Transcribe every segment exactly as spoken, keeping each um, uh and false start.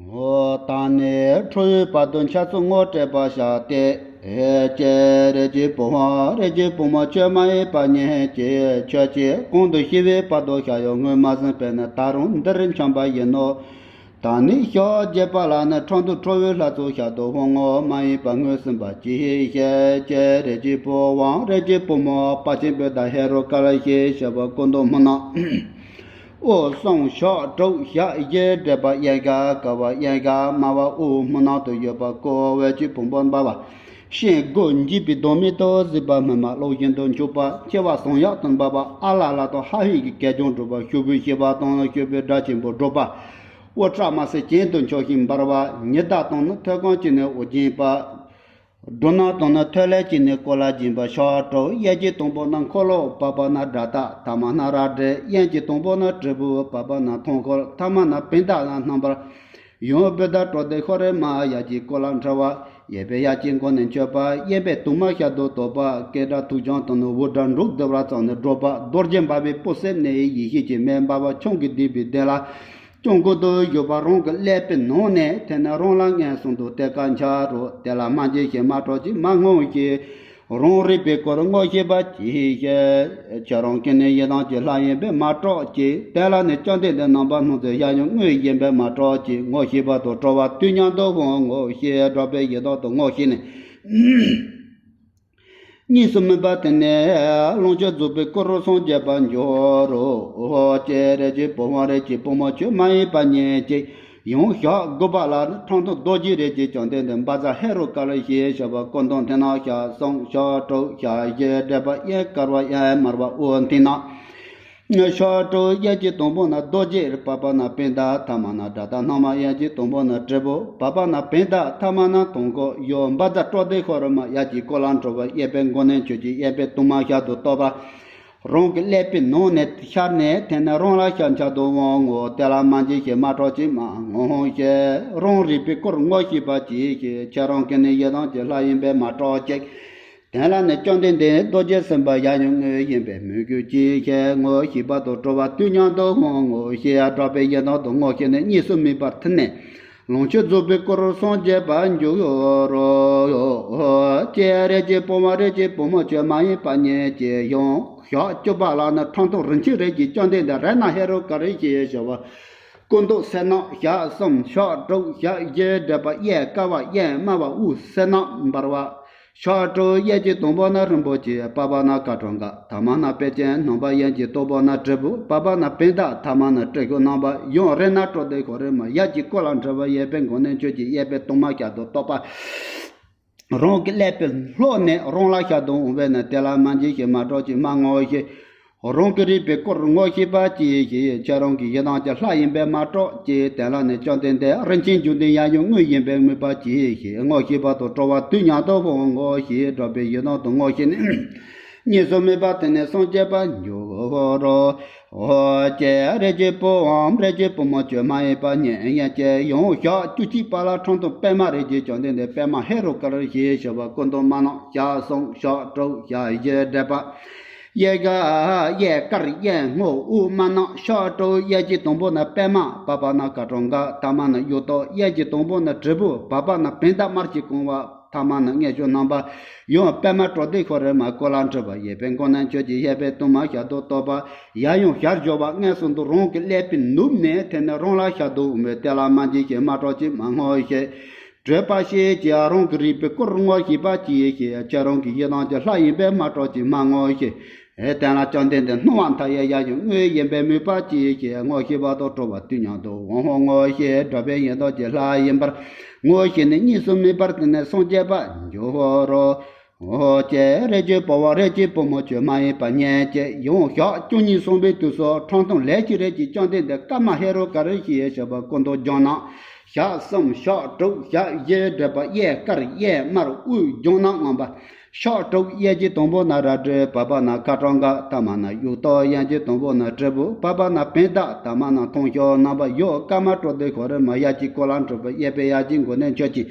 ད་ནི་ཁྲོ་བོའི་བར་དུ་འཆར་ཚུལ་ངོ་སྤྲད་པར་བྱ་སྟེ། ཀྱེ་རིགས་ཀྱི་བུའམ་རིགས་ཀྱི་བུ་མོ་ཁྱོད་མ་ཡེངས་པར་ཉོན་ཅིག་ཁྱོད་ཀྱིས་གོང་དུ་ཞུས་པའི་བར་དུ་བྱ་ཡང་ངོས་མ་ཟིན་པས་ན་ད་རུང་འདིར་འཁྱམས་པ་ཡིན་ནོ། ད་ནི་ཞག་བརྒྱད་པ་ལ་ནི་ཁྲག་འཐུང་ཁྲོ་བོའི་ལྷ་ཚོགས་ཞལ་དུ་དབང་ངོ་། མ་ཡེངས་པར་ངོས་ཟིན་པར་གྱིས་ཤིག་ཀྱེ་རིགས་ཀྱི་བུའམ་རིགས་ཀྱི་བུ་མོ་དཔལ་ཆེན་བུདྡྷ་ཧེ་རུ་ཀ་ལ་ཞེས་བྱ་བ་སྐུ་མདོག་སྨུག་ནག་དབུ་གསུམ་ཕྱག་དྲུག་ཞབས་བཞི་བགྲད་པ་གཡས་དཀར་དཀར་བ་གཡས་དཀར་དམར་བ་དབུ་སྨུག་ནག་ཏུ་ཡོད་པ་ཀོ་བོད་ཀྱི་བུམ་པ་འབར་བ། ཤིང་སྒོ་འབྱེད་པའི་སྡོང་མིག་ཏུ་གཟིགས་པ་སྨིན་མ་གློག་བཞིན་དུ་འཁྱུག་པ་མཆེ་བ་ཟུང་ཡག་ཏུ་འབར་བ་ཨ་ལ་ལ་དང་ཧ་ཧི་གི་གད་རྒྱངས་སྒྲོག་པ་ཤོག་བུའི་ཤེལ་བ་དང་ཤོག་བུའི་སྒྲ་ཆེན་པོ་སྒྲོག་པ། དབུ་སྐྲ་དམར་སེར་གྱེན་དུ་འཕྱོ་ཞིང་འབར་བ། ཉི་ཟླ་དང་ནི་ཐོད་རྐང་གཅིག་ནི་དབུ་རྒྱན་པ། སྒྲོ་ནག་དང་ནི་ཐོད་ལེབ་གཅིག་ནི་སྐོར་ལ་བརྒྱན་པ། ཕྱག་དྲུག་གཡས་ཀྱི་དང་པོ་ན་འཁོར་ལོ། བར་པ་ན་དགྲ་སྟ། ཐ་མ་ན་རལ་གྲི། གཡོན་གྱི་དང་པོ་ན་དྲིལ་བུ། བར་པ་ན་ཐང་འཁོར། ཐ་མ་ན་བྷནྡྷ་ན་སྣང་བར། ཡང་བུདྡྷ་ཀྲོ་དྷའི་ཤྭ་ར་མ་གཡས་ཀྱི་སྐོར་ལ་འཁྲིལ་བ། གཡས་པས་གཡས་ཀྱི་མགོ་ནས་མཆོད་པ། གཡོན་པས་དུང་དམར་ཞལ་དུ་གཏོར་པ། སྐད་སྒྲ་ཐུག་ཅིང་དང་ནི་འུར་སྒྲ་འབྲུག་ལྡིར་བ་ཙམ་ནི་སྒྲོག་པ། རྡོ་རྗེ་འབར་བའི་སྤུ་གསེབ་ནས་ཡེ་ཤེས་ཀྱི་མེ་འབར་བ་ཆང་གིས་ལྡན་པའི་གདན་ལ། སྐྱོང་ཀུན་ཏུ་བཞུགས་པ་རང་གི་ཀླད་པའི་ནང་ནས་ཐོན་ནས་རང་ལ་མངོན་སུམ་དུ་གཏད་ཀ་འཆའ་རོགས། དེ་ལ་མ་འཇིགས་ཤིག་མ་སྐྲག་ཅིག་མ་ངུ་ཞིག་རང་རིག་པའི་སྐུར་ངོ་ཤེས་པར་གྱིས་ཤིག་ཁྱེད་རང་གི་ནི་ཡི་དམ་གྱི་ལྷ་ཡིན་པས་མ་སྐྲག་ཅིག་དེ་ལ་ནི་བཅོམ་ལྡན་འདས་རྣམ་པར་སྣང་མཛད་ཞལ་ཡང་དངོས་ཡིན་པས་མ་སྐྲག་ཅིག་ངོ་ཤེས་པ་དང་གྲོལ་བ་དུས་མཉམ་དུ་འོང་ངོ་ཤེས། སྒྲོགས་པས་ཡི་དམ་དུ་ངོ་ཤེས་ནས། གཉིས་སུ་མེད་པ་དེ་ནས་ལོངས་སྤྱོད་རྫོགས་པའི་སྐུ་རུ་སངས་རྒྱས་པར་འགྱུར་རོ། ཀྱེ་རིགས་ཀྱི་བུའམ་རིགས་ཀྱི་བུ་མོ་ཁྱོད་མ་ཡེངས་པར་ཉོན་ཅིག་ཡང་ཞག་དགུ་པ་ལ་ནི་ཁྲག་འཐུང་རྡོ་རྗེ་རིགས་ཀྱི་བཅོམ་ལྡན་འདས་བཛྲ་ཧེ་རུ་ཀ་ལ་ཞེས་བྱ་བ་སྐུ་མདོག་མཐིང་ནག་ཞལ་གསུམ་ཕྱག་དྲུག་ཞབས་བཞི་བགྲད་པ་གཡས་དཀར་བ་གཡོན་དམར་བ་དབུ་མཐིང་ནག་ཕྱག་དྲུག་གཡས་ཀྱི་དང་པོ་ན་རྡོ་རྗེ། བར་པ་ན་བྷནྡྷ། ཐ་མ་ན་དགྲ་སྟ། སྣང་བ་གཡོན་གྱི་དང་པོ་ན་དྲིལ་བུ། བར་པ་ན་བྷནྡྷ། ཐ་མ་ན་ཐང་འཁོར། ཡང་བཛྲ་ཀྲོ་དྷའི་ཤྭ་ར་མ་གཡས་ཀྱི་སྐོར་ལ་འཁྲིལ་བ། གཡོན་པས་མགོ་ནས་མཆོད་ཅིང་གཡོན་པས་དུང་དམར་ཞལ་དུ་གཏོར་བ། རང་གི་ཀླད་པའི་ནང་ནས་ཤར་ནས་ཐོན་ནས་རང་ལ་ཞལ་འཆང་དུ་འོང་ངོ་། དེ་ལ་མ་འཇིགས་ཤིག་མ་སྐྲག་ཅིག་མ་ངུ་ཞིག་རང་རིག་པའི་སྐུར་ངོ་ཤེས་པར་གྱིས་ཤིག་ཁྱེད་རང་གི་ནི་ཡི་དམ་གྱི་ལྷ་ཡིན་པས་མ་སྐྲག་ཅིག་དེ་ལ་ནི་བཅོམ་ལྡན་འདས་རྡོ་རྗེ་སེམས་དཔའ་ཞལ་ཡང་དངོས་ཡིན་པས་མོས་གུས་གྱིས་ཤིག་ངོ་ཤེས་པ་དང་གྲོལ་བ་དུས་མཉམ་དུ་འོང་ངོ་ཤེས། སྒྲོགས་པས་ཡི་དམ་དུ་ངོ་ཤེས་ནས། གཉིས་སུ་མེད་པར་ཐིམ་ནས་ལོངས་སྤྱོད་རྫོགས་པའི་སྐུ་རུ་སངས་རྒྱས་པར་འགྱུར་རོ། ཀྱེ་རིགས་ཀྱི་བུའམ་རིགས་ཀྱི་བུ་མོ་ཁྱོད་མ་ཡེངས་པར་ཉོན་ཅིག་ཡང་ཞག་བཅུ་པ་ལ་ནི་ཁྲག་འཐུང་རིན་ཆེན་རིགས་ཀྱི་བཅོམ་ལྡན་འདས་རཏྣ་ཧེ་རུ་ཀ་ར་ཞེས་བྱ་བ། སྐུ་མདོག་སེར་ནག་ཞལ་གསུམ་ཕྱག་དྲུག་ཞབས་བཞི་བགྲད་པ་གཡས་དཀར་བ་གཡོན་དམར་བ་དབུ་སེར་ནག་འབར་བ། ཕྱག་དྲུག་གཡས་ཀྱི་དང་པོ་ན་རིན་པོ་ཆེ། བར་པ་ན་ཀ་ཊྭཱཾ་ག་ཐ་མ་ན་པཎ་ཆེན་སྣང་བ། གཡོན་གྱི་དང་པོ་ན་དྲིལ་བུ། བར་པ་ན་བྷནྡྷ། ཐ་མ་ན་ཏྲི་ཤུལ་སྣང་བ། ཡང་རཏྣ་ཀྲོ་དྷའི་ཤྭ་ར་མ་གཡས་ཀྱི་སྐོར་ལ་འཁྲིལ་བ། གཡོན་པས་མགོ་ནས་མཆོད་ཅིང་གཡོན་པས་དུང་དམར་ཞལ་དུ་གཏོར་བ། རང་གི་ཀླད་པའི་ལྷོ་ནས་རང་ལ་ཞལ་དུ་འོང་བས་ན། དེ་ལ་མ་འཇིགས་ཤིག་མ་སྐྲག་ཅིག་མ་ངུ་ཞིག་རང་གི་རིག་པའི་སྐུར་ངོ་ཤེས་པར་གྱིས་ཤིག་ཁྱེད་རང་གི་ཡི་དམ་གྱི་ལྷ་ཡིན་པས་མ་སྐྲག་ཅིག་དེ་ལ་ནི་བཅོམ་ལྡན་འདས་རིན་ཆེན་འབྱུང་ལྡན་ཞལ་ཡང་དངོས་ཡིན་པས་མོས་པར་གྱིས་ཤིག་ངོ་ཤེས་པ་དང་གྲོལ་བ་དུས་མཉམ་དུ་འོང་ངོ་ཤེས། སྒྲོགས་པས་ཡི་དམ་དུ་ངོ་ཤེས་ནས། གཉིས་སུ་མེད་པར་ཐིམ་ནས་སངས་རྒྱས་པར་འགྱུར་རོ། ཀྱེ་རིགས་ཀྱི་བུའམ་རིགས་ཀྱི་བུ་མོ་ཁྱོད་མ་ཡེངས་པར་ཉོན་ཅིག་ཡང་ཞག་བཅུ་གཅིག་པ་ལ་ཁྲག་འཐུང་པདྨ་རིགས་ཀྱི་བཅོམ་ལྡན་འདས་པདྨ་ཧེ་རུ་ཀ་ར་ཞེས་བྱ་བ་སྐུ་མདོག་དམར་ནག་ཞལ་གསུམ་ཕྱག་དྲུག་ཞབས་བཞི་བགྲད་པ། གཡས་དཀར་གཡོན་སྔོ་དབུ་དམར་ནག་ཕྱག་དྲུག་གཡས་ཀྱི་དང་པོ་ན་པདྨ། བར་པ་ན་ཀ་ཊྭཱཾ་ག་ཐ་མ་ན་གཡུ་ཏོག་གཡོན་གྱི་དང་པོ་ན་དྲིལ་བུ། བར་པ་ན་བྷནྡྷ་དམར་གྱིས་བཀང་བ། ཐ་མ་ན་མངོན་སྤྱོད་སྣང་བ། ཡང་པདྨ་ཀྲོ་དྷའི་ཤྭ་ར་མ་སྐོར་ལ་འཁྲིལ་བ། གཡོན་པས་མགོ་ནས་མཆོད་ཅིང་གཡོན་པས་དུང་དམར་ཞལ་དུ་གཏོར་བ། ཡར་ཡང་ཞལ་སྦྱོར་བ། མངོན་སུམ་དུ་རང་གི་ཀླད་པའི་ནུབ་ནས་ཐོན་ནས་རང་ལ་ཞལ་དུ་འོང་བས། དེ་ལ་མ་འཇིགས་ཤིག་མ་སྐྲག་ཅིག་མ་ངུ་ཞིག་བགྲོད་པ་ཞེས་བྱ་རང་གི་རིག་པའི་སྐུར་ངོ་ཤེས་པར་གྱིས་ཤིག་ཁྱེད་རང་གི་ཡི་དམ་གྱི་ལྷ་ཡིན་པས་མ་སྐྲག་ཅིག་མ་ངུ་ཞིག་ཨེ་དེ་ལ་བཅོམ་ལྡན་འདས་སྣང་བ་མཐའ་ཡས་ཞལ་ཡང་དངོས་ཡིན་པས་མོས་པར་གྱིས་ཤིག་ངོ་ཤེས་པ་དང་གྲོལ་བ་དུས་མཉམ་དུ་འོང་ངོ་ཤེས། སྒྲོགས་པས་ཡི་དམ་གྱི་ལྷ་ཡིན་པར་ངོ་ཤེས་ནས། གཉིས་སུ་མེད་པར་ཐིམ་ནས་སངས་རྒྱས་པར་འགྱུར་རོ། ཀྱེ་རིགས་ཀྱི་བུའམ་རིགས་ཀྱི་བུ་མོ་ཁྱོད་མ་ཡེངས་པར་ཉོན་ཅིག་ཡང་ཞག་བཅུ་གཉིས་སོང་བའི་དུས་སུ་ཁྲག་འཐུང་ལས་ཀྱི་རིགས་ཀྱི་བཅོམ་ལྡན་འདས་ཀ་མ་ཧེ་རུ་ཀ་ར་ཞེས་བྱ་བ་སྐུ་མདོག་ལྗང་ནག་ཞལ་གསུམ་ཕྱག་དྲུག་ཞབས་བཞི་བགྲད་པ། གཡས་དཀར་གཡོན་དམར་དབུས་ལྗང་ནག་ངང་པ། ཕྱག་དྲུག་གཡས་ཀྱི་དང་པོ་ན་རལ་གྲི། བར་པ་ན་ཀ་ཊྭཱཾ་ག་ཐ་མ་ན་གཡུ་ཏོག་གཡོན་གྱི་དང་པོ་ན་དྲིལ་བུ། བར་པ་ན་བྷནྡྷ། ཐ་མ་ན་ཐང་ཤོ་རྣམ་པ། ཡང་ཀ་མ་ཀྲོ་དྷའི་ཤྭ་ར་མ་གཡས་ཀྱི་སྐོར་ལ་འཁྲིལ་བ། གཡོན་པས་གཡས་ཀྱི་མགོ་ནས་མཆོད་ཅིང་།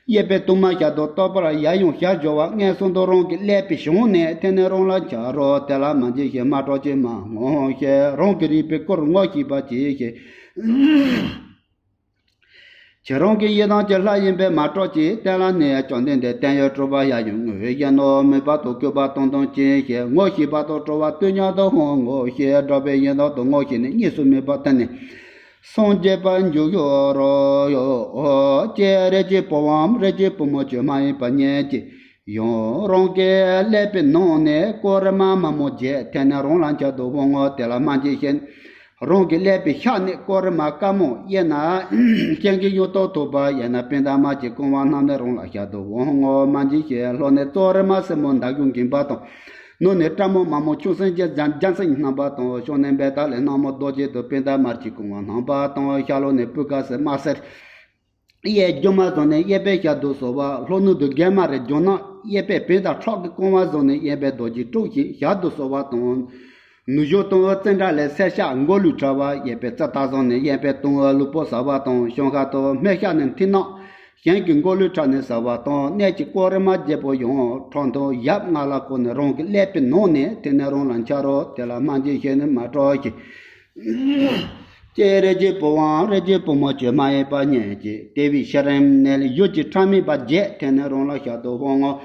གཡོན་པས་དུང་དམར་ཞལ་དུ་གཏོར་བ། ཡར་ཡང་ཞལ་སྦྱོར་བ། མངོན་སུམ་དུ་རང་གི་ཀླད་པའི་གཞུང་ནས་ཐོན་ནས་རང་ལ་འཆར་རོ། དེ་ལ་མ་འཇིགས་ཤིག་མ་སྐྲག་ཅིག་མ་ངུ་ཞིག་རང་གི་རིག་པའི་སྐུར་ངོ་ཤེས་པར་གྱིས་ཤིག་ཁྱེད་རང་གི་ཡི་དམ་གྱི་ལྷ་ཡིན་པས་མ་གྲགས་ཅིག་བསྟན་ལ་ནི་བཅོམ་ལྡན་འདས་བརྟན་གཡོ་གྲུབ་པ་ཡབ་ཡུམ་ངོ་བོའི་གཞོན་ནུ་མོས་པ་དང་བཀོད་པ་དང་དང་ཅན་ཞེས་ངོ་ཤེས་པ་དང་སྤྲོ་བ་དུས་མཉམ་དུ་འོང་ངོ་ཞེས་སྒྲོག་པའི་ཡི་དམ་དུ་ངོ་ཤེས་ནས་གཉིས་སུ་མེད་པར་ཐིམ་ནས་སངས་རྒྱས་པར་འགྱུར་ཡོད་རོ། ཀྱེ་རིགས་ཀྱི་བུའམ་རིགས་ཀྱི་བུ་མོ་ཁྱོད་མ་ཡེངས་པར་ཉོན་ཅིག་ཡང་རང་གི་ཀླད་པའི་ནང་ནས་ཀོ་རི་མ་དམར་མོ་བརྒྱད་ཐོན་ནས་རང་ལ་འཆར་དུ་འོང་ངོ་། དེ་ལ་སྨྲ་ཅི་ཞེས། རང་གི་ཀླད་པའི་ཤ་ནི་ཀོ་རི་མ་དཀར་མོ་དབྱེ་ན་སྤྱང་ཀིའི་ཡང་སྟོབས་ཐོབ་པ། དབྱེ་ན་པད་ཟླ་དམར་གྱི་རྐང་བ་རྣམས་ནི་རང་ལ་འཆར་དུ་འོང་ངོ་། སྨྲ་ཅི་ཞེས། ལྷོ་ནས་ཙོ་རི་དམར་སེར་མོ་མདའ་གཞུ་འགེངས་པ་དང་། ནུབ་ནས་སྤྲ་མོ་དམར་མོ་ཆུ་སྲིན་གྱི་རྒྱ་རྒྱ་སྲིན་སྣ་བ་དང་། བྱང་ནས་བེ་ཏ་ལའི་སྣ་མོ་རྡོ་རྗེ་དང་པད་ཟླ་དམར་གྱི་རྐང་བ་རྣམ་པ་དང་། ཤར་ལྷོ་ནས་སྤུ་ཁ་སེར་དམར་སེར། གཡས་སྒྱུ་མ་བཟུང་ནས་གཡས་པས་ཞལ་དུ་གསོལ་བ། ལྷོ་ནུབ་ཏུ་གེ་མ་རི་ལྗང་ནག་གཡས་པས་བེ་ཏ་ཁྲག་གི་རྐང་བ་བཟུང་ནས་གཡས་པས་རྡོ་རྗེ་སྤྲུགས་ཤིང་ཞལ་དུ་གསོལ་བ་དང་། ནུབ་ཕྱོགས་དང་ཙན་དྲ་ལའི་སེར་ཤ་མགོ་ལུས་ཕྲ་བ། གཡས་པས་ཙི་ཏ་བཟུང་ནས་གཡོན་པས་དང་ལུས་པོ་ཟ་བ་དང་། བྱང་ཤར་དུ་སྨད་ཤ་ནི་མཐིང་ནག་གཞན་གྱི་མགོ་ལུས་ཁྲག་ནི་ཟ་བ་དང་། གནས་ཀྱི་ཀོ་རི་མ་བརྒྱད་པོ་ཡང་ཁྲག་འཐུང་ཡབ་ལྔ་ལ་བསྐོར་ནས་རང་གི་ཀླད་པའི་ནང་ནས་ཐིམ་ནས་རང་ལ་འཆར་རོ། དེ་ལ་སྨྲ་ཅི་ཞེས་ནི་མ་གྲགས་ཤིག་ཀྱེ་རིགས་ཀྱི་བུའམ་རིགས་ཀྱི་བུ་མོ་ཁྱོད་མ་ཡེངས་པར་ཉོན་ཅིག་དེ་བས་ཕྱི་རིམ་ནས་ཡུལ་གྱི་ཁྲག་མེད་པ་བརྒྱད་ཐོན་ནས་རང་ལ་འཆར་དུ་འོང་ངོ་།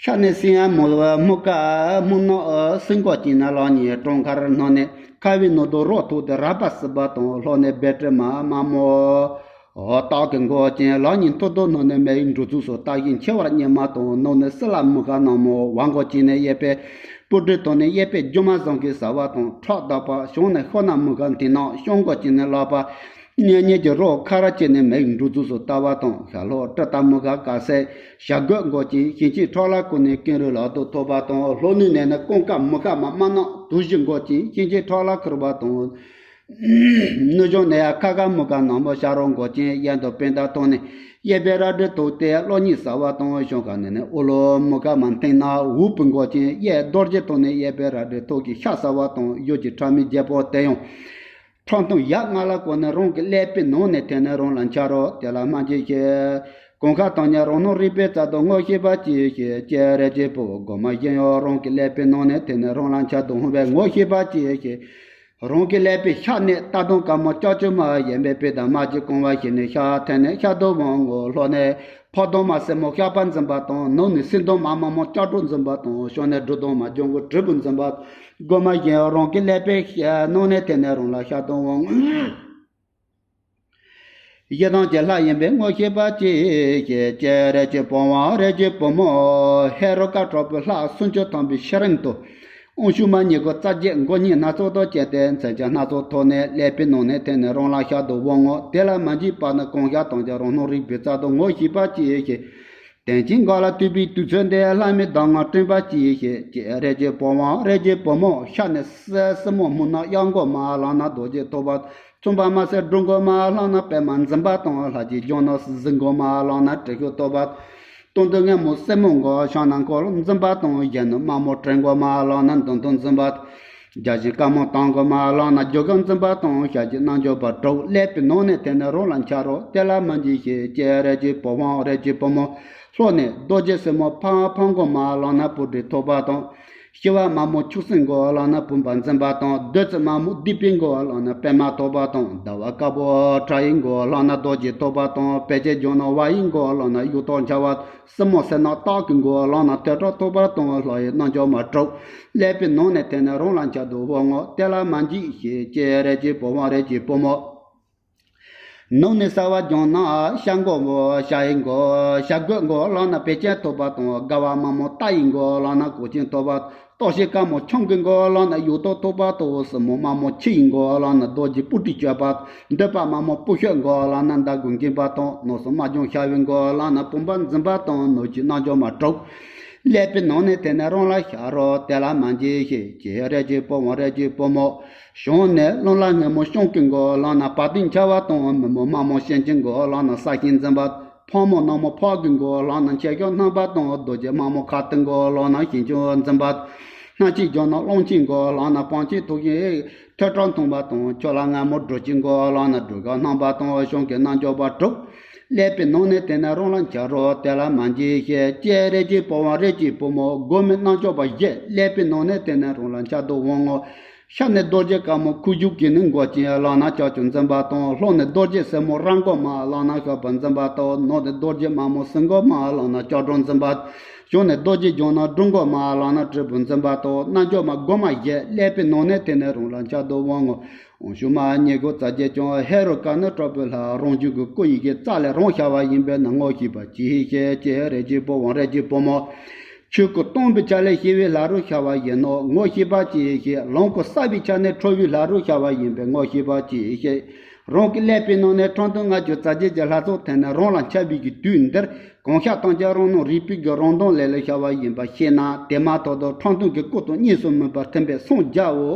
ཤར་ནས་སིང་ཧ་མོ་སྨུག་ཁ་སྨུག་ནག་སེང་གོ་ཅན་ནི་ལག་གཉིས་བྲང་ཁར་བསྣམས་ནས་ཁ་བའི་ནང་དུ་རོ་ཐུག་སྟེ་རལ་པ་གསིག་པ་དང་། ལྷོ་ནས་བེ་ཏྲི་མ་དམར་མོ་སྟག་གི་མགོ་ཅན། ལག་གཉིས་མཐུར་དུ་བསྣམས་ནས་མེ་ཡི་འབྲུ་ཚུགས་སུ་བཏགས་ཤིང་འཁྱིལ་བར་གཉེར་མ་དང་། ནུབ་ནས་སི་ལ་སྨུག་ཁ་ནག་མོ་ཝ་མགོ་ཅན་ནི་གཡས་པས་སྤུ་གྲི་ཐོགས་ནས་གཡས་པས་སྒྱུ་མ་བཟང་གིས་ཟ་བ་དང་། ཁྲག་དག་པ། བྱང་ནས་ཤོ་ན་སྨུག་ཁ་མཐིང་ནག་སྤྱང་ཀི་ཅན་ནི་ལག་པ་གཉིས་གཉིས་ཀྱིས་རོ་ཁ་ར་བཅད་ནས་མེ་ཡི་འབྲུ་ཚུགས་སུ་བཏགས་པ་དང་། ཤར་ལྷོ་ཏྲི་ཏ་སྨུག་ཁ་དཀར་སེར་བྱ་རྒོད་མགོ་ཅན། ཞིང་བཅུའི་ཁྲག་ལ་བསྐོར་ནས་ཀེང་རུས་ལག་ཏུ་ཐོགས་པ་དང་། ལྷོ་ནུབ་ནས་ནི་ཀོང་ཀ་སྨུག་ཁ་མ་དམར་ནག་དུར་བྱའི་མགོ་ཅན། ཞིང་བཅུའི་ཁྲག་ལ་ཁུར་བ་དང་། ནུབ་བྱང་ནས་ཡང་ཁ་ཁ་སྨུག་ཁ་ནག་མོ་བྱ་རོག་མགོ་ཅན། གཡོན་དུ་པད་ཟླ་ཐོགས་ནས་གཡས་པས་རལ་གྲི་ཐོགས་ཏེ་གློ་སྙིང་ཟ་བ་དང་། བྱང་ཁ་ནས་ནི་ཨོ་ལོ་སྨུག་ཁ་མ་མཐིང་ནག་འུག་པའི་མགོ་ཅན། གཡས་རྡོ་རྗེ་ཐོགས་ནས་གཡས་པས་རལ་གྲི་ཐོགས་ཀྱིས་ཤ་ཟ་བ་དང་། ཡུལ་གྱི་ཁྲག་མེད་བརྒྱད་པོ་དེ་ཡང་ཁྲག་འཐུང་ཡབ་ལྔ་ལ་བསྐོར་ནས་རང་གི་ཀླད་པའི་ནང་ནས་ཐིམ་ནས་རང་ལ་འཆར་རོ། དེ་ལ་སྨྲ་ཅི་ཞེས། གང་ཤར་དང་ཉེ་རང་སྣང་རིག་པའི་རྩལ་དུ་ངོ་ཤེས་པར་གྱིས་ཤིག་ཀྱེ་རིགས་ཀྱི་བུ་སྒོ་མ་བཞི་ཡང་རང་གི་ཀླད་པའི་ནང་ནས་ཐིམ་ནས་རང་ལ་འཆར་དུ་འོང་བས་ངོ་ཤེས་པར་གྱིས་ཤིག་རང་གི་ཀླད་པའི་ཤ་ནི་རྟ་གདོང་དཀར་མོ་ལྕགས་ཀྱུ་མ། གཡོན་པས་པད་ཟླ་དམར་གྱི་རྐང་བ་བཞི་ནས་ཤར་ཐོན་ནས་ཤར་དུ་འོང་ངོ་། ལྷོ་ནས་ཕག་གདོང་མ་སེར་མོ་ཤར་པ་འཛིན་པ་དང་། ནུབ་ནས་སེང་གདོང་མ་དམར་མོ་ལྕགས་སྒྲོག་འཛིན་པ་དང་། བྱང་ནས་སྦྲུལ་གདོང་མ་ལྗང་གུ་དྲིལ་བུ་འཛིན་པ། སྒོ་མ་བཞི་ཡང་རང་གི་ཀླད་པའི་ནང་ནས་ཐིམ་ནས་རང་ལ་འཆར་དུ་འོང་ངོ་། ཡི་དམ་གྱི་ལྷ་ཡིན་པས་ངོ་ཤེས་པར་གྱིས་ཤིག་ཀྱེ་རིགས་ཀྱི་བུའམ་རིགས་ཀྱི་བུ་མོ་ཧེ་རུ་ཀ་དྲག་པོའི་ལྷ་སུམ་ཅུ་ཐམ་པའི་ཕྱི་རིམ་དུ། དབང་ཕྱུག་མ་ཉི་ཤུ་རྩ་བརྒྱད་མགོ་གཉིས་སྣ་ཚོགས་དང་བཅས་ཏེ་མཚོན་ཆ་སྣ་ཚོགས་ཐོགས་ནས་ཀླད་པའི་ནང་ནས་ཐིམ་ནས་རང་ལ་འཆར་དུ་འོང་ངོ་། དེ་ལ་མ་འཇིགས་པ་ནི་གང་ཤར་དང་ཉེ་རང་སྣང་རིག་པའི་རྩལ་དུ་ངོ་ཤེས་པར་གྱིས་ཤིག་དེང་ཕྱིད་འགོག་ལ་ཐུག་པའི་དུས་ཚོད་འདིར་ལྷ་མིའི་གདམས་ངག་དྲན་པར་གྱིས་ཤིག་ཀྱེ་རིགས་ཀྱི་བུའམ་རིགས་ཀྱི་བུ་མོ། ཤར་ནས་སེར་སེར་མོ་སྨུག་ནག་གཡག་མགོ་མ་ལག་ན་རྡོ་རྗེ་ཐོགས་པ། ཚོམ་པ་དམར་སེར་སྦྲུལ་མགོ་མ་ལག་ན་པད་མ་འཛིན་པ་དང་། ལྷ་གཅིག་ལྗང་ནག་གཟིག་མགོ་མ་ལག་ན་དྲིལ་ཤུགས་ཐོགས་པ། སྟོང་དུ་སྔོན་མོ་སེར་མོ་མགོ་བྱང་ན་འཁོར་ལོ་འཛིན་པ་དང་། གཞོན་ནུ་དམར་མོ་དྲིལ་མགོ་མ་ལག་ན་མདུང་ཐུང་འཛིན་པ། རྒྱ་ཆེན་དཀར་མོ་དང་མགོ་མ་ལག་ན་རྒྱུ་སྐར་འཛིན་པ་དང་། ཞལ་གཅིག་རྣལ་འབྱོར་པ་དྲུག་ཀླད་པའི་ནང་ནས་ཐིམ་ནས་རང་ལ་འཆར་རོ། དེ་ལ་མ་འཇིགས་ཤིག་ཀྱེ་རིགས་ཀྱི་བུའམ་རིགས་ཀྱི་བུ་མོ། ལྷོ་ནས་རྡོ་རྗེ་སེར་མོ་ཕ་ཕ་མགོ་མ་ལག་ན་སྤུ་གྲི་ཐོགས་པ་དང་། ཤི་བ་དམར་མོ་ཆུ་སྲིན་མགོ་ལག་ན་བུམ་པ་འཛིན་པ་དང་། བདུད་རྩི་དམར་མོ་སྡིག་པའི་མགོ་ལག་ན་པད་མ་ཐོགས་པ་དང་། ཟླ་བ་དཀར་པོ་ཁྲ་ཡི་མགོ་ལག་ན་རྡོ་རྗེ་ཐོགས་པ་དང་། བེ་ཅོན་ལྗང་ནག་ཝ་ཡི་མགོ་ལག་ན་གཡུ་ཐོག་འཕྱར་བ། སྲིན་མོ་སེར་ནག་སྟག་གི་མགོ་ལག་ན་ཐོད་ཁྲག་ཐོགས་པ་དང་། ལྷ་ཡི་རྣལ་འབྱོར་མ་དྲུག་ཀླད་པའི་ནང་ནས་ཐིམ་ནས་རང་ལ་འཆར་དུ་འོང་ངོ་། དེ་ལ་མ་འཇིགས་ཤིག་ཀྱེ་རིགས་ཀྱི་བུའམ་རིགས་ཀྱི་བུ་མོ། ནུབ་ནས་ས་བ་ལྗང་ནག་བྱ་མགོ་བོ་བྱ་ཡི་མགོ་བྱ་རྒོད་མགོ་ལག་ན་བེ་ཅོན་ཐོགས་པ་དང་། དགའ་བ་དམར་མོ་རྟ་ཡི་མགོ་ལག་ན་གོས་ཆེན་ཐོགས་པ། སྟག་ཤི་དཀར་མོ་ཁྱུང་གི་མགོ་ལག་ན་གཡུ་ཐོག་ཐོགས་པ་དང་། སྲིན་མོ་དམར་མོ་ཁྱི་ཡི་མགོ་ལག་ན་རྡོ་རྗེ་སྤུ་གྲི་གཅོད་པ། འདོད་པ་དམར་མོ་སྤུ་ཤོད་མགོ་ལག་ན་མདའ་གཞུ་འགེངས་པ་དང་། ནག་སོག་དམར་ལྗང་ཤ་བའི་མགོ་ལག་ན་བུམ་པ་འཛིན་པ་དང་། ནུབ་ཀྱི་རྣལ་འབྱོར་མ་དྲུག་ཀླད་པའི་ནང་ནས་ཐིམ་ནས་རང་ལ་འཆར་རོ། དེ་ལ་མ་འཇིགས་ཤིག་ཀྱེ་རིགས་ཀྱི་བུའམ་རིགས་ཀྱི་བུ་མོ། བྱང་ནས་ཀླུ་ལྷ་སྔོན་མོ་སྤྱང་ཀིའི་མགོ་ལག་ན་བ་དན་འཕྱར་བ་དང་། མི་མོ་དམར་མོ་གཤིན་རྗེའི་མགོ་ལག་ན་ས་ཤིང་འཛིན་པ། ཕག་མོ་ནག་མོ་ཕག་གི་མགོ་ལག་ན་མཆེ་སྒང་སྣང་བ་དང་། རྡོ་རྗེ་དམར་མོ་ཁྭ་ཏའི་མགོ་ལག་ན་ཞིང་ཆུ་འཛིན་པ། སྣ་གཅིག་ལྗང་ནག་གླང་ཆེན་མགོ་ལག་ན་བང་ཆེན་ཐོགས་ཤིང་ཐོད་ཁྲག་འཐུང་བ་དང་། ཁྱོད་ལ་སྔ་མོ་སྦྲུལ་གྱི་མགོ་ལག་ན་སྦྲུལ་ག་སྣང་བ་དང་། བྱང་གི་རྣལ་འབྱོར་པ་དྲུག་ཀླད་པའི་ནང་ནས་ཐིམ་ནས་རང་ལ་འཆར་རོ། དེ་ལ་མ་འཇིགས་ཤིག་ཀྱེ་རིགས་ཀྱི་བུའམ་རིགས་ཀྱི་བུ་མོ། སྒོ་མའི་རྣལ་འབྱོར་པ་བཞི་ཀླད་པའི་ནང་ནས་ཐིམ་ནས་རང་ལ་འཆར་དུ་འོང་ངོ་། ཤར་ནས་རྡོ་རྗེ་དཀར་མོ་ཁུ་བྱུག་གི་ནི་མགོ་ཅན་བླངས་ན་ལྕགས་ཀྱུ་འཛིན་པ་དང་། ལྷོ་ནས་རྡོ་རྗེ་སེར་མོ་ར་མགོ་མ་བླངས་ན་ཤོག་པ་འཛིན་པ་དང་། ནུབ་ནས་རྡོ་རྗེ་དམར་མོ་སྲིན་མགོ་མ་བླངས་ན་ལྕགས་སྒྲོག་འཛིན་པ། བྱང་ནས་རྡོ་རྗེ་ལྗང་ནག་སྦྲུལ་མགོ་མ་བླངས་ན་དྲིལ་བུ་འཛིན་པ་དང་། རྣལ་འབྱོར་མ་སྒོ་མ་བཞི་ཀླད་པའི་ནང་ནས་འཐེན་ནས་རང་ལ་ཆགས་སྡང་དབང་ངོ་། འོང་ཤུགས་མ་ཉེ་སྒོ་རྩ་རྒྱས་ཀྱང་། ཧེ་རུ་ཀ་ནི་དྲག་པོའི་ལྷ། རང་བྱུང་གི་སྐུ་ཡི་གེ་རྩ་ལས་རང་ཤར་བ་ཡིན་པས་ན་ངོ་ཤེས་པ་ཅིའི་ཕྱིར། ཀྱེ་རིགས་ཀྱི་བུའམ་རིགས་ཀྱི་བུ་མོ། ཆོས་སྐུ་སྟོང་པའི་ཆ་ལས་ཤེས་པའི་ལྷ་རུ་ཤར་བ་ཡིན་ནོ། ངོ་ཤེས་པ་ཅིའི་ཕྱིར། ལོངས་སྐུ་གསལ་བའི་ཆ་ནས་ཁྲོ་བོའི་ལྷ་རུ་ཤར་བ་ཡིན་པས་ངོ་ཤེས་པ་ཅིའི་ཕྱིར། རང་གི་ཀླད་པའི་ནང་ནས་ཁྲག་འཐུང་ལྔ་བཅུ་རྩ་བརྒྱད་ཀྱི་ལྷ་ཚོགས་འཐེན་ནས་རང་ལ་ཆགས་པའི་གི་དུས་འདིར། གང་ཤར་ཐམས་ཅད་རང་སྣང་རིག་པའི་གི་རང་སྟོང་ལས་ལས་ཤར་བ་ཡིན་པ་ཤེས་ན། དེ་མ་ཐག་ཏུ་ཁྲག་འཐུང་གི་སྐུ་དང་གཉིས་སུ་མེད་པར་ཐིམ་པས་སངས་རྒྱའོ།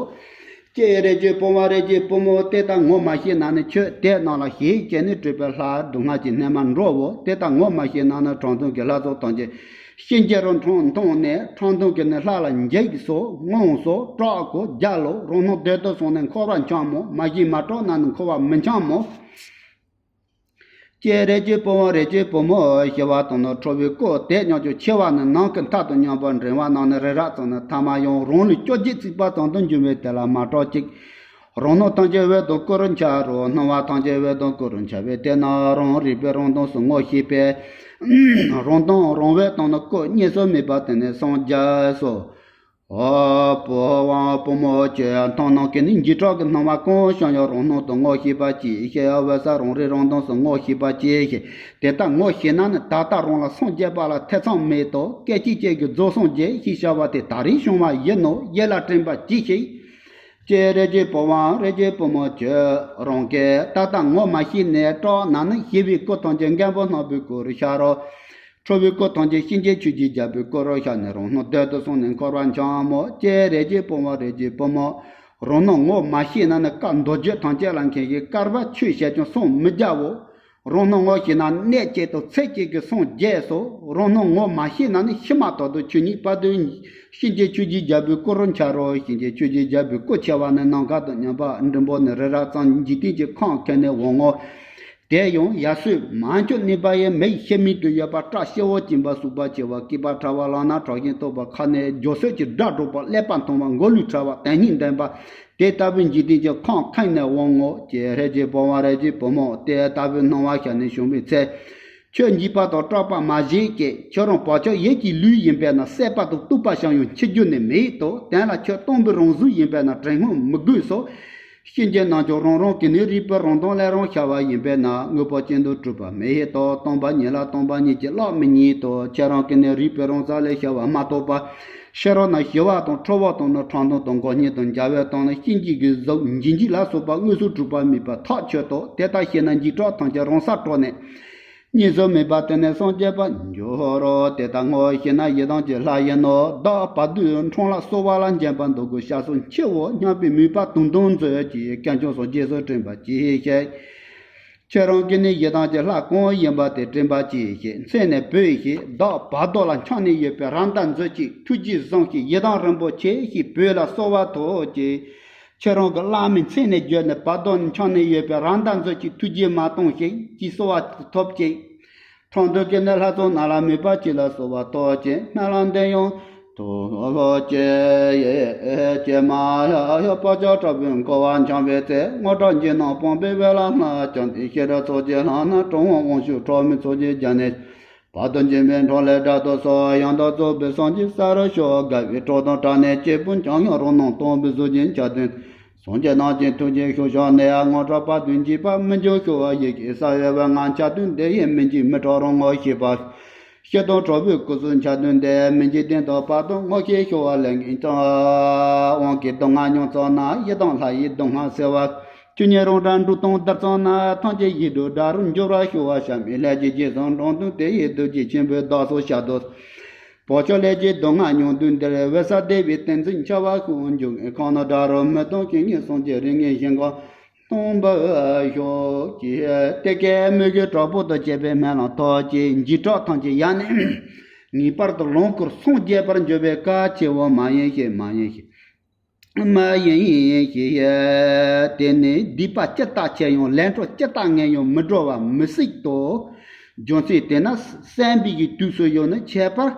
ཀྱེ་རིགས་ཀྱི་བུའམ་རིགས་ཀྱི་བུ་མོ། དེ་ལྟར་ངོ་མ་ཤེས་ན་ནི་ཁྱོད་དེ་རྣམས་ལ་ཞེན་བྱས་ནས་སྤྲུལ་པའི་ལྷ་སྡུག་བསྔལ་གྱི་གནས་མར་འགྲོའོ། དེ་ལྟར་ངོ་མ་ཤེས་ན་ནི་ཁྲག་འཐུང་གི་ལྷ་ཚོགས་ཐམས་ཅད་གཤིན་རྗེ་རུ་འཁྲུངས་འཐུང་ནས། ཁྲག་འཐུང་གི་ནི་ལྷ་ལ་འཇིགས་སོ། ངོམས་སོ། སྐྲག་གོ། རྒྱལ་ལོ། རང་སྣང་བདུད་དུ་སོང་ནས་འཁོར་བར་འཁྱམས་མོ། མ་ཤེས་མ་སྐྲག་ན་ནི་འཁོར་བར་མི་འཁྱམས་མོ། ཀྱེ་རིགས་ཀྱི་བུའམ་རིགས་ཀྱི་བུ་མོ། ཞི་བ་དང་ནི་ཁྲོ་བོའི་སྐུ་དེ་ཉིད་ཀྱང་ཆེ་བ་ནི་ནམ་མཁའི་མཐའ་དང་མཉམ་པ། འབྲིང་བ་རྣམས་ནི་རི་རབ་ཙམ་ནི་ཐ་མ་ཡང་། རང་ལུས་བཅོ་བརྒྱད་བརྩིགས་པ་ཙམ་དུ་འགྱུར་བས་དེ་ལ་མ་སྐྲག་ཅིག། རང་སྣང་ཐམས་ཅད་འོད་དང་སྐུ་རུ་འཆར་རོ། སྣང་བ་ཐམས་ཅད་འོད་དང་སྐུ་རུ་འཆར་བས་དེ་ན་རང་རིག་པའི་རང་སྟོང་སུ་ངོ་ཤེས་པས། རང་སྟོང་རང་འོད་དང་ནི་སྐུ་གཉིས་སུ་མེད་པ་དེ་ནས་སངས་རྒྱས་སོ། ཨོ་བུའམ་བུ་མོ་ཁྱོད། མཐོང་སྣང་གི་ནི་འཇིགས་སྐྲག་གི་སྣང་བ་གང་བྱུང་ཡང་རང་སྣང་དུ་ངོ་ཤེས་པ་ཅིའི་ཕྱིར། འོད་གསལ་རང་རིག་རང་སྟོང་སུ་ངོ་ཤེས་པ་ཅིའི་ཕྱིར། དེ་ལྟར་ངོ་ཤེས་ན་ནི་ད་ལྟ་རང་ལ་སངས་རྒྱས་པ་ལ་ཐེ་ཚོམ་མེད་དོ། སྐད་ཅིག་གཅིག་གིས་རྫོགས་སངས་རྒྱས་ཞེས་བྱ་བ་དེ་ད་རེས་བྱུང་བ་ཡིན་ནོ། ཡིད་ལ་དྲན་པ་གྱིས་ཤིག། ཀྱེ་རིགས་ཀྱི་བུའམ་རིགས་ཀྱི་བུ་མོ་ཁྱོད། རང་གིས་ད་ལྟ་ངོ་མ་ཤེས་ནས་སྐྲག་ན་ནི་ཞི་བའི་སྐུ་ཐམས་ཅད་མགོན་པོ་ནག་པོའི་སྐུ་རུ་ཤར་རོ། ཁྲོ་བོའི་སྐུ་ཐམས་ཅད་གཤིན་རྗེ་ཆོས་ཀྱི་རྒྱལ་པོའི་སྐུ་རུ་ཤར་ནས་རང་སྣང་བདུད་དུ་སོང་ནས་འཁོར་བར་འཁྱམས་མོ། ཀྱེ་རིགས་ཀྱི་བུའམ་རིགས་ཀྱི་བུ་མོ། རང་སྣང་ངོ་མ་ཤེས་ན་ནི་བཀའ་མདོ་རྒྱུད་ཐམས་ཅད་ལ་མཁས་ཤིང་བསྐལ་པ་ཆོས་བཤད་ཀྱང་སངས་མི་རྒྱའོ། རང་སྣང་ངོ་ཤེས་ན་གནད་གཅིག་ཏུ་ཚིག་གཅིག་གིས་སངས་རྒྱས་སོ། རང་སྣང་ངོ་མ་ཤེས་ན་ནི་ཕྱི་མ་ཐོག་ཏུ་ཆོས་ཉིད་དཔལ་དུ་གཤིན་རྗེ་ཆོས་ཀྱི་རྒྱལ་པོའི་སྐུ་རུ་འཆར་རོ། གཤིན་རྗེ་ཆོས་ཀྱི་རྒྱལ་པོའི་སྐུ་ཆེ་བ་ནི་ནམ་མཁའ་དང་མཉམ་པ། འབྲིང་པོ་ནི་རི་རབ་ཙམ། འཇིག་རྟེན་གྱི་ཁམས་ཁེངས་ནས་དབང་ངོ་། དེ་ཡང་ཡར་སོས་མ་འཁྱོག་གནས་པ་ཡི། མི་ཡི་ཤི་མིག་ཏུ་ཡོད་པ། སྐྲ་ཤེ་བོ་གྱོན་པ། སུག་པ་ཆེ་བ། སྐེད་པ་ཕྲ་བ། ལག་ན་ཁྲག་ཤིང་ཐོགས་པ། ཁ་ནས་རྒྱུ་སོད་ཀྱི་སྒྲ་སྒྲོག་པ། ཀླད་པ་མཐོང་བ། མགོ་ལུས་ཕྲ་བ། དོན་སྙིང་ལྡན་པ། དེ་ལྟ་བུའི་འཇིག་རྟེན་གྱི་ཁམས་ཁེངས་ནས་དབང་ངོ་། ཀྱེ་རིགས་ཀྱི་བུའམ་རིགས་ཀྱི་བུ་མོ། དེ་ལྟ་བུའི་སྣང་བ་ཤར་ནས་བྱུང་བའི་ཚེ། ཁྱོད་འཇིགས་པ་དང་སྐྲག་པ་མ་བྱེད་ཅིག། ཁྱོད་རང་བག་ཆགས་ཡིད་ཀྱི་ལུས་ཡིན་པས་ན། སྲེད་པ་དང་གཏུབ་པ་བྱུང་ཡང་འཆི་རྒྱུ་ནི་མེད་དོ། དོན་ལ་ཁྱོད་སྟོང་པའི་རང་གཟུགས་ཡིན་པས་ན། དྲན་ངོ་མི་དགོས་སོ། གཤིན་རྗེ་རྣལ་འབྱོར་རང་རང་གི་ནི་རིག་པའི་རང་སྟོང་ལས་རང་ཤར་བ་ཡིན་པས་ན། དངོས་པོ་ཅན་དུ་གྲུབ་པ་མི་ཤེས་དོ། སྟོང་པ་ཉིད་ལ་སྟོང་པ་ཉིད་ཀྱིས་གླགས་མི་རྙེད་དོ། ཁྱེད་རང་གི་ནི་རིག་པའི་རང་རྩལ་ལས་ཤར་བ་མ་གཏོགས་པ། ཕྱི་རོལ་ན་ཞི་བ་དང་ཁྲོ་བོ་དང་ནི་ཁྲག་འཐུང་དང་མགོ་བརྙན་དང་འཇའ་འོད་དང་ནི་གཤིན་རྗེ་གི་གཟུགས་འཇིགས་འཇིགས་ལ་སོགས་པ་དངོས་སུ་གྲུབ་པ་མེད་པར་ཐག་ཆོད་དོ། དེ་ལྟར་ཤེས་ན་འཇིགས་སྐྲག་ཐམས་ཅད་རང་སར་སྐྲག་ནས། གཉིས་སུ་མེད་པ་དེ་ནས་སངས་རྒྱས་པར་འགྱུར་རོ། དེ་ལྟར་ངོ་ཤེས་ན་ཡི་དམ་གྱི་ལྷ་ཡིན་ནོ། བདག་བར་དོའི་འཕྲང་ལ་གསོལ་བ་ལ་འགྱིང་བ་འདོགས་དགོས། ཤ་ཟོར་མཆེ་བོ་སྙན་པའི་མོས་པ་དུང་དུང་མཛོད་ཀྱི་སྐད་ཅོག་སོགས་རྗེས་སུ་དྲན་པ་གྱིས་ཤིག། ཁྱེད་རང་གི་ནི་ཡི་དམ་གྱི་ལྷ་གང་ཡིན་པ་དེ་དྲན་པ་གྱིས་ཤིག། མཚན་ནས་བོས་ཤིག། བདག་བར་དོ་ལ་འཁྱམས་ནས་ཡོད་པའི་ར་མདའ་མཛོད་ཅིག། ཐུགས་རྗེས་བཟུང་ཞིག། ཡི་དམ་རིན་པོ་ཆེ་ཞེས་བོས་ལ་གསོལ་བ་ཐོབ་ཅིག། ཁྱེད་རང་གི་བླ་མའི་མཚན་ནས་བརྗོད་ནས་བར་དོ་ནས་འཁྱམས་ནས་ཡོད་པའི་ར་མདའ་མཛོད་ཅིག། ཐུགས་རྗེས་མ་གཏོང་ཞིག། ཅེས་གསོལ་བ་ཐོབ་ཅིག། ཁྲག་འཐུང་གི་ནི་ལྷ་ཚོགས་རྣམས་ལ་མོས་པ་བྱས་ལ་གསོལ་བ་ཐོབ་ཅིང་སྨོན་ལམ་འདི་ཡང་དུ་ལྷོ་ཀྱེ་ཀྱེ་མ་ཧ་ཧ་བག་ཆགས་དྲག་པོས་འཁོར་བར་འཁྱམས་པའི་ཚེ། དངངས་སྐྲག་འཇིགས་སྣང་སྤངས་པའི་དབུས་ལ་ལྷ་བཅོམ་ལྡན་ཤེས་རབ་ཚོགས་ཀྱི་ལྷ་རྣམས་གྲུབ་དབང་དབང་ཕྱུག་ཁྲོ་མོའི་ཚོགས་ཀྱིས་བརྒྱན་ནས། བར་དོ་འཇིགས་མེད་འཕྲང་ལས་བསྒྲལ་དུ་གསོལ། ཡང་དག་རྫོགས་པའི་སངས་རྒྱས་ས་རུ་ཤོག། དགའ་བའི་གྲོགས་དང་བྲལ་ནས་སྐྱེས་བུ་འཁྱམས་ཡང་རང་སྣང་སྟོང་པའི་གཟུགས་ཅན་འཆར་དུས། སངས་རྒྱས་རྣམས་ཀྱི་ཐུགས་རྗེའི་ཤུགས་ཀྱིས་ནི། དངངས་སྐྲག་བར་དོའི་འཇིགས་པ་མི་འབྱུང་ཤོག། ཡི་གེ་གསལ་བའི་དབུས་ལྔ་འཆར་དུས་འདི་ཡི། མི་འཇིགས་མི་སྐྲག་རང་ངོ་ཤེས་པ། ཤེས་དང་ཁྲོ་བོའི་སྐུ་གཟུགས་འཆར་དུས་འདི། མི་འཇིགས་གདེང་དང་བར་དོ་ངོ་ཤེས་ཤོག། ལས་ངན་གྱི་དབང་གིས་སྡུག་བསྔལ་མྱོང་ཙམ་ན། ཡི་དམ་ལྷ་ཡིས་སྡུག་བསྔལ་སེལ་བ། ཆོས་ཉིད་རང་སྒྲ་འབྲུག་སྟོང་ལྡིར་ཙམ་ན། ཐམས་ཅད་ཡིད་དུ་བདག་རུ་འགྱུར་བར་ཤོག། གཤེད་མའི་ལས་ཀྱིས་རྗེས་སུ་འབྲང་དུས་དེ་ཡི། བདུད་ཀྱི་ཆེན་པོས་བདག་སོགས་བཤགས་སྡོམ། བག་ཆགས་ལས་ཀྱི་སྡུག་བསྔལ་མྱོང་དུས་འདིར། འོད་གསལ་བདེ་བའི་ཏིང་འཛིན་འཆར་བར་ཤོག། འབྱུང་ལྔའི་ཁམས་ན་བདག་རུ་མི་སྟོང་། ཞིང་གི་སངས་རྒྱས་རིགས་ལྔའི་ཞིང་ཁམས་སྟོང་པར་ཤོག། ཅེས་དེ་སྐད་མོས་གུས་དྲག་པོ་དང་བཅས་པའི་སྨོན་ལམ་ཐོབ་ཅིང་། འཇིགས་སྐྲག་ཐམས་ཅད་ཡལ་ནས་ངེས་པར་དུ་ལོངས་སྐུར་སངས་རྒྱས་པར་འགྱུར་བའི་སྐལ་ཆེ་བོ་མ་ཡིན་ཞེས། མ་ཡིན་ཞེས། མ་ཡིན་ཞེས། དེ་ནི་སྡིག་པ་ཅི་ལྟར་ཆེ་ཡང་ལས་འཕྲོ་ཅི་ལྟར་ངན་ཡང་མི་འགྲོ་བ་མི་སྲིད་དོ། རྒྱུ་མཚན་དེས་ན་བསམ་པའི་གི་དུས་སུ་ཡང་ནི་ཁྱད་པར་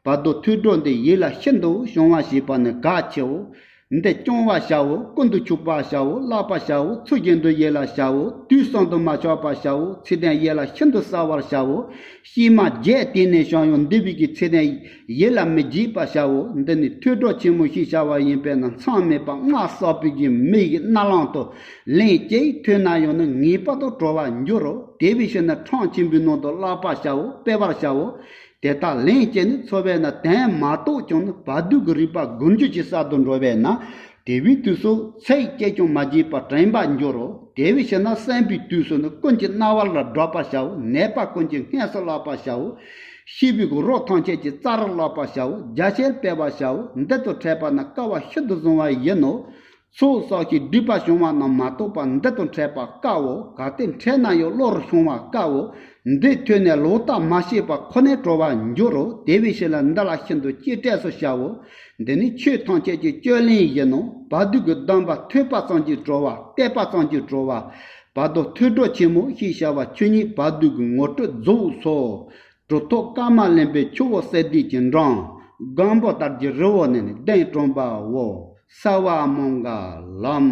བར་དོ་ཐོས་གྲོལ་འདི་ཡིད་ལ་ཤིན་ཏུ་བྱུང་བ་ཞེས་པ་ནི་གལ་ཆེའོ། འདི་སྐྱོང་བར་བྱའོ། ཀུན་ཏུ་ཆུབ་པར་བྱའོ། བརླག་པར་བྱའོ། ཚུལ་བཞིན་དུ་ཡིད་ལ་བྱའོ། དུས་གསུམ་དུ་མ་ཆགས་པར་བྱའོ། ཚིག་དོན་ཡིད་ལ་ཤིན་ཏུ་གསལ་བར་བྱའོ། གཤེད་མ་བརྒྱད་དེད་ནས་བྱུང་ཡང་འདི་བོད་ཀྱི་ཚིག་དོན་ཡིད་ལ་མི་བརྗེད་པར་བྱའོ། འདི་ནི་ཐོས་གྲོལ་ཆེན་མོ་ཞེས་བྱ་བ་ཡིན་པས་ན། མཚམས་མེད་པ་ལྔ་བསགས་པའི་གི་མི་ཡི་རྣ་ལམ་དུ་ལན་གཅིག་ཐོས་ན་ཡང་ནི་ངེས་པར་དུ་གྲོལ་བར་འགྱུར་རོ། དེ་བས་ཕྱིར་ན་ཁྲམ་ཆེན་པོའི་ནང་དུ་བརླག་པར་བྱའོ། སྤེལ་བར་བྱའོ། དེ་དག་ལན་གཅིག་ནི་ཚོར་བས་ན་དོན་མ་རྟོགས་ཀྱང་ནི། བར་དོའི་གི་རིག་པ་དགུ་འགྱུར་གྱི་ས་དུ་འགྲོ་བས་ན། དེ་བས་དུས་སུ་ཚིག་གཅིག་ཀྱང་མ་བརྗེད་པར་དྲན་པར་འགྱུར་རོ། དེ་བས་ཕྱིར་ན་གསན་པའི་དུས་སུ་ནི་ཀུན་གྱི་རྣ་བ་ལ་སྒྲོག་པར་བྱའོ། ནད་པ་ཀུན་གྱི་སྔས་སུ་བརླག་པར་བྱའོ། ཤེས་པའི་གི་རོ་ཐམས་ཅད་ཀྱི་རྩ་རུ་བརླག་པར་བྱའོ། རྒྱ་ཆེར་སྤེལ་བར་བྱའོ། འདི་དང་འཕྲད་པ་ན་དཀའ་བ་ཤིན་ཏུ་བཟུང་བ་ཡིན་ནོ། ཚོགས་བསགས་ཤིང་སྒྲིབ་པ་བྱུང་བ་རྣམས་མ་རྟོགས་པ་འདི་དང་འཕྲད་པ་དཀའོ། གལ་ཏེ་འཕྲད་ན་ཡང་བློ་རུ་ཤོང་བ་དཀའོ། འདི་ཐོས་ནས་ལོག་ལྟ་མ་བྱས་པ་ཁོ་ནས་གྲོལ་བར་འགྱུར་རོ། དེ་བས་ཕྱིར་ན་འདི་ལ་ཤིན་ཏུ་གཅེས་སྤྲས་སུ་བྱའོ། འདི་ནི་ཆོས་ཐམས་ཅད་ཀྱི་བཅུད་ལེན་ཡིན་ནོ། བར་དོའི་གི་སྡོམ་པ་ཐོས་པ་ཙམ་གྱིས་གྲོལ་བ། བལྟས་པ་ཙམ་གྱིས་གྲོལ་བ། བར་དོ་ཐོས་གྲོལ་ཆེན་མོ་ཞེས་བྱ་བ་ཆོས་ཉིད་བར་དོའི་གི་ངོ་སྤྲོད་རྫོགས་སོ། གྲུབ་ཐོབ་ཀརྨ་གླིང་པའི་ཆུ་བོ་གསེར་ལྡན་གྱི་འགྲམ། སྒམ་པོ་དར་གྱི་རི་བོ་ནས་ནི་གདན་དྲངས་པའོ། གསལ་བ་མོའུ་འགལ་ལམ།